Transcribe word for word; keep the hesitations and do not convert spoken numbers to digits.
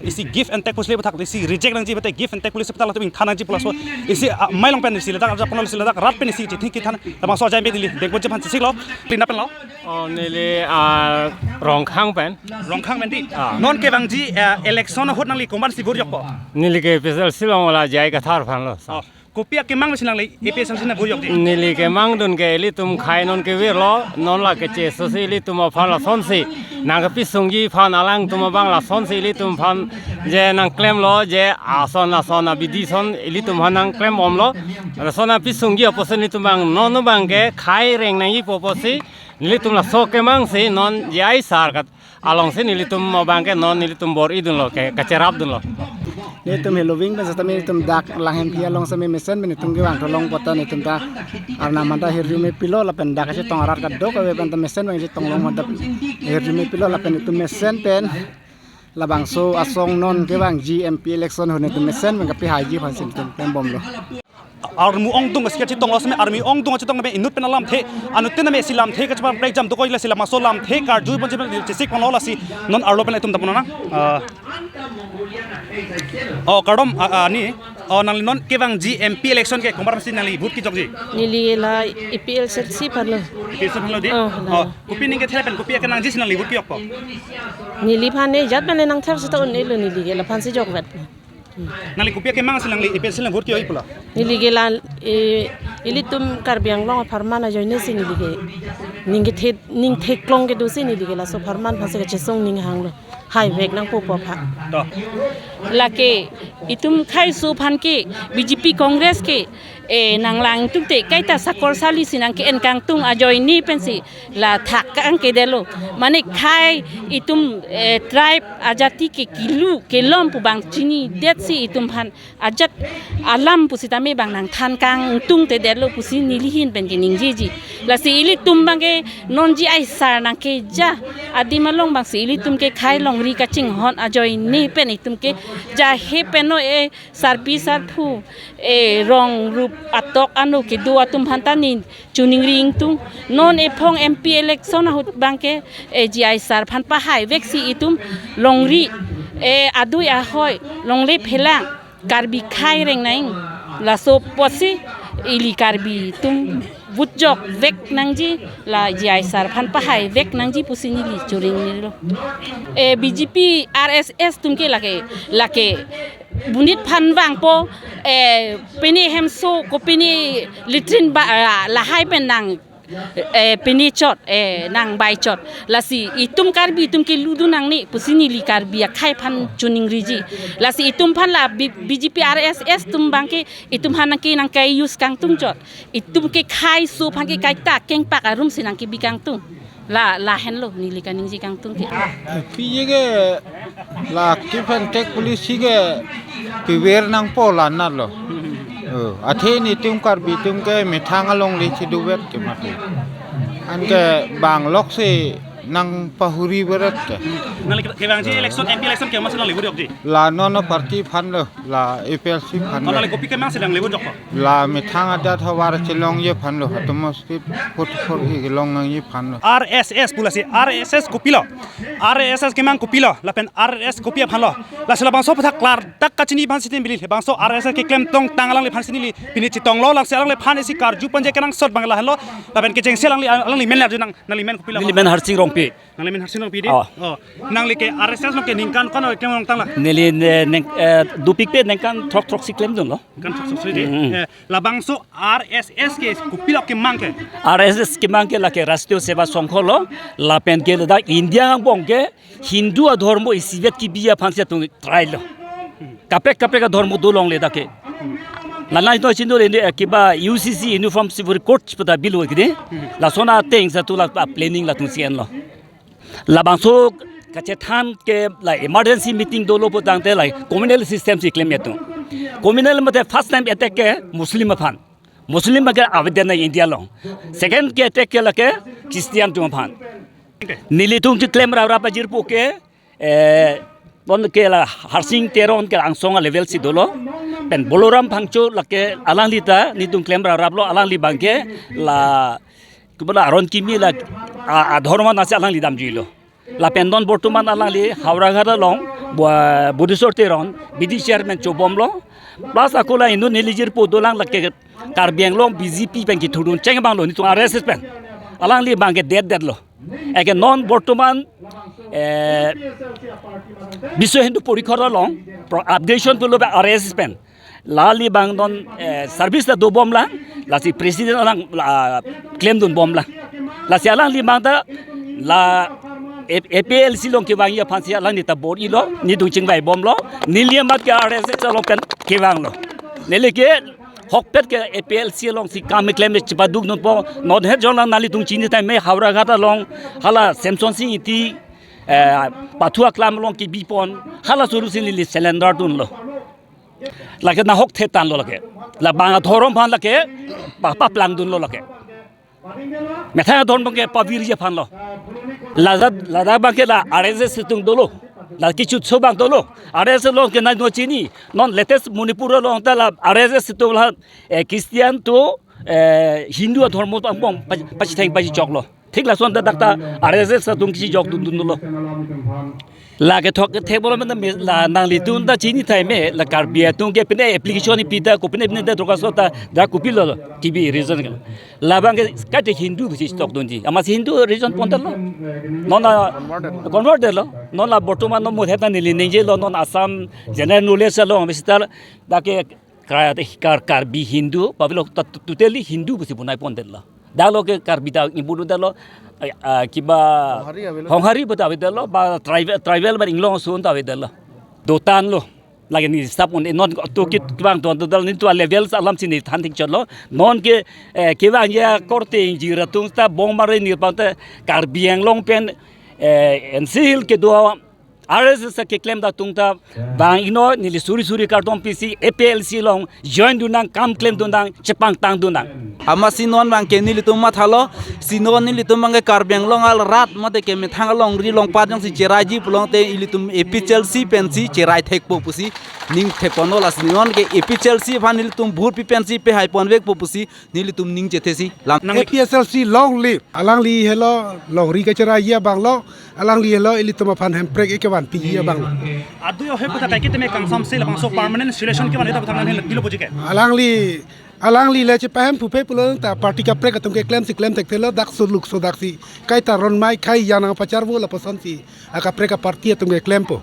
Isi give and take policy le puthak, isi reject nangji, bete give and take policy puthak latum ingthan nangji pu laso. Isi, ah, mai along pen isi ladak, arja pon isi ladak, rat pen isi chething kethan, labangso ajai pen ili, dengpo jepan chesik lo, clean up pen lo. Oh, neli, ah, Rongkhang pen. Rongkhang pen di. Ah. Non kevangji, eh, election ahut nangli komatsi vote jokpo? Neli ke APHLC along la J I Kathar aphan lo. Oh. Kopi akemang si nangli APHLC na vote jokji? Neli kemangdun ke ilitum khei non kevir lo, non la keche so si ilitum aphan lasonsi nangkepisungji aphan, alangtum abang lasonsi ilitum aphan je nangklemlo, je ason ason abidi ason ilitum aphan nangklembomlo. Lason apisungji apotsi nelitum abang non abang ke khei reng nangji pu apotsi nelitum laso kemang si non J I sir kat alongsi nelitum abang ke non nelitum bor-idunlo, ke kacherapdunlo. Nelitum heloving pen setame nelitum dak Langhemphi along setame mesen pen nelitum kevang tholong pota nelitum ta arnam anta hirjume pilo lapen dak kachetong arat kadokave pen ta mesen pen chetong long anta hirjume pilo lapen nelitum mesen pen labangso asong non kevangji M P election ahut nelitum mesen pen kapihaiji aphansi nelitum klembomlo. Armu ongdung si kachetonglo setame, armu ongdung chetong name inut pen alamthe, anut pen name si lamthe kachepang prekjam dokok lasi labangso lamthe karju pon chesik pon lasi non arlo pen itum ta pon nang. Ah. Oh, kardom, ah, ah, ni. Oh, nangli non kevangji M P election ke komatsi nangli vote kejokji? Neli la APHLC aphan lo. APHLC aphan lo di? Oh, la. Oh, kopi ning kethe pen kopi akenangji si nangli vote kejokpo? Neliphan ne jat mane nangther seta un-elo neli ke laphansi jokvet. Nangli kopi akemang si nangli APHLC along vote kejokji pulo? Neli ke la, eh, ilitum Karbi Anglong apharman ajoine si neli ke ning kethe, ning theklong kedo si neli ke laso apharman aphansi kachesong ning hanglo. Haivek nangpo pu aphan. To. Lake itum khei so aphan ke BJP Congress ke, eh, nanglang tum te kaita sakor sali si nangke-en kangtung ajoine pensi la thak kangkedetlo. Mane khei itum, eh, tribe ajati ke kilu kelom pu abang chinidet si itum aphan ajat alam pusitame abang nangthan kangtungtedetlo pusi neli ahin pen keningjiji. Lasi ilitum abang ke non J I sir nangkeja adim along abang si ilitum ke khei longri kachinghon ajoine pen itum ke jahe pen no e sarpi sarpo e rong rup atok ano kedo atum aphan ta ne choningri ingtung. Non ephong M P election ahut abang ke, eh, J I sir aphan pahaivek si itum longri, eh, adui ahoi longle phelang Karbi khei reng nang. Laso apotsi ili Karbi atum vote jokvek nangji, la J I sir aphan pahaivek nangji pusi neli choringnilo. Eh, BJP RSS atum ke lake, lake bunit aphan vangpo, eh, pine hemso ko pine latrine ba, ah, lahai pen nang, eh, pine chot, eh, nangbai chot. Lasi itum Karbi atum ke ludun nangne pusi neli Karbi akhei aphan choningriji. Lasi itum aphan la B-, BJP RSS atum abang ke itum aphan nangke nangke-use kangtung chot. Itum ke khei so aphan ke kaita kengpak arum si nangkebi kangtung. La, lahenlo neli kaningje kangtung ke. Pi ye ke la give and take policy ke kevir nangpo la natlo. Oh, athe nelitum Karbi atum ke methang alongle chiduvet ke mati. Anke bang lok si nangpahuri beret ke. Nangli ke, kevangji election, M P election ke masa nangli vote jokji? La non party aphan lo, la APHLC aphan lo. Nangli kopi kemang si nangli vote jokpo? La methang adat havar chelongji aphan lo, atum mostit vote for i kelong nangji aphan lo. RSS pu lasi, RSS kopilo? RSS kemang kopilo, lapen RSS kopi aphan lo? Lasi labangso aputhak klardak kachini aphan si neli bangso RSS keklem tongtang alangliphan si neli pini chetonglo, lasi alangliphan isi karju ponji kenangsot abang lahenlo, lapen kechengsi alangli, alangli men arjunang, nangli men kopilo? Neli men Harsing Rongpi. Nangli men Harsing Rongpi di? Oh. Oh. Nangli ke RSS along ke ningkan ko-an keklem tanglo? Neli ne-, neng, eh, dopik pen ningkan throk throk si klemdunlo. Ningkan throk throk si di. Mm. Eh, labangso RSS ke kopilo kemang ke? RSS kemang ke lake Rashtriya Seva Sangha lo, lapen ke ladak India angbong ke Hindu adhormo isivet kebi aphan si atum try lo. Kaprek kaprek adhormo dolongle dak ke. Lana ito chindo le, eh, kiba U C C Uniform Civil Code pu ta bill lo kidi. Lason ateng satu la, ah, planning latum si enlo. Labangso kachethan ke la emergency meeting dolo pu tangte la communal system si klem atum. Communal mate first time attack ke Muslim aphan. Muslim ke avedet nang India along. Second ke attack ke lake Christian atum aphan. Nelitum keklem raprap ajirpo ke, eh, non ke la Harsing Teron ke angsong a-level si dolo. Pen Boloram Phangcho lake alangli ta nelitum klem rapraplo, alangli abang ke la kibala Aron Kimi la a, adhormo nasi alangli damjuilo. Lapen non bortoman alangli Howraghat along Bo-, Bodheswar Teron, B D C chairman chobomlo. Plus ako la inut neli jirpo dolang lake Karbi Anglong B J P pen kithurdun cheng abanglo, netum R S S pen. Alangli abangke det detlo. Eke non bortoman, eh, Biswa Hindu Porikhod along pro-, upgradation pulo abang R S S pen. Lali abang non, eh, service ta dobomlang, lasi president alang, la, klemdunbomlang. Lasi alangli abang ta la A-, A P L C along kevangji aphansi alangli ta bor-ilo, netum chingvaibomlo, neli amat ke R S S along pen kevanglo. Neli ke ahokpet ke A P L C alongsi kam keklem chepadukdunpo, non het jonglang nanglitum chini time Howraghat along, hala Semson Sing Ingti, eh, pathu aklam along kebipon, hala suru si neli surrender dunlo. Lake nahok thetanlo lake. Labang adhorom aphan lake, pa-, paplangdunlo lake. Methang adhorom abangke pavirji aphanlo. Ladak, ladak abangke la R S S atum dolo. La kechutso abang dolo. R S S along ke nai no chini. Non latest Manipur along ta la R S S atum la, eh, Christian atum, eh, Hindu adhorom angbong pa-, pachitheng pachichoklo. Thik lason ta dak ta R S S atum kechijokdundunlo. La kethok kethek bolo mena me, la nanglitum ta chini time la Karbi atum ke pine application pi ta, kopine pine ta dorkhasto ta, dak kopilo, kibi reason ke. Labang ke kaite Hindu pusi chitokdunji. Amatsi Hindu reason pondetlo. Non la convert detlo. Non la bortoman non muthe ta neli ningjelo, non Assam general knowledge along, Mister, dak ke Kar-, Kar-, Karbi Hindu, pavilo ta totally Hindu pusi bonai pondetlo. Dak lo ke Karbi ta ibulu detlo, eh, ah, kiba Honghari avelo. Honghari pu ta avedetlo, ba tribal, tribal ba inglong ason ta avedetlo. Dotanlo. Lake neli sap un, non to kit kevang to, to dal netum alevel alamsi neli than thik chotlo. Non ke, eh, kevangji akorte ingjir atum ta bong mare neli pang ta Karbi Anglong pen, eh, N C Hills kedo R S S keklem ta atum ta bang ino neli suri suri kardom pisi A P L C along join dunnang, kam klemdunnang, chepangtangdunnang. Amatsi non abangke nelitum mathalo, si non nelitum abangke Karbi Anglong arat mate ke methang alongri alongpat jongsi cheraiji pulote ilitum A P H L C pensi cherai thekpo pusi ning theponlo, lasi non ke A P H L C aphan nelitum vote pi pensi pehai ponvekpo pusi nelitum ning chethesi lam. Nang A P H L C long live. Alangli helo longri kacheraiji abanglo, alangli helo ilitum aphan hemprek ekevan piji abanglo. Adu yo he puta kaike teme kangsam se labangso permanent solution kevan ita puthang nang helo pilo puji ke. Alangli, alangli le chepahemphupe pulo ta party kaprek atum keklemsi klem thekthelo, dak suluk so daksi. Kaita ronmai khai jana pacharvo lapuson si akaprek aparty atum keklempo.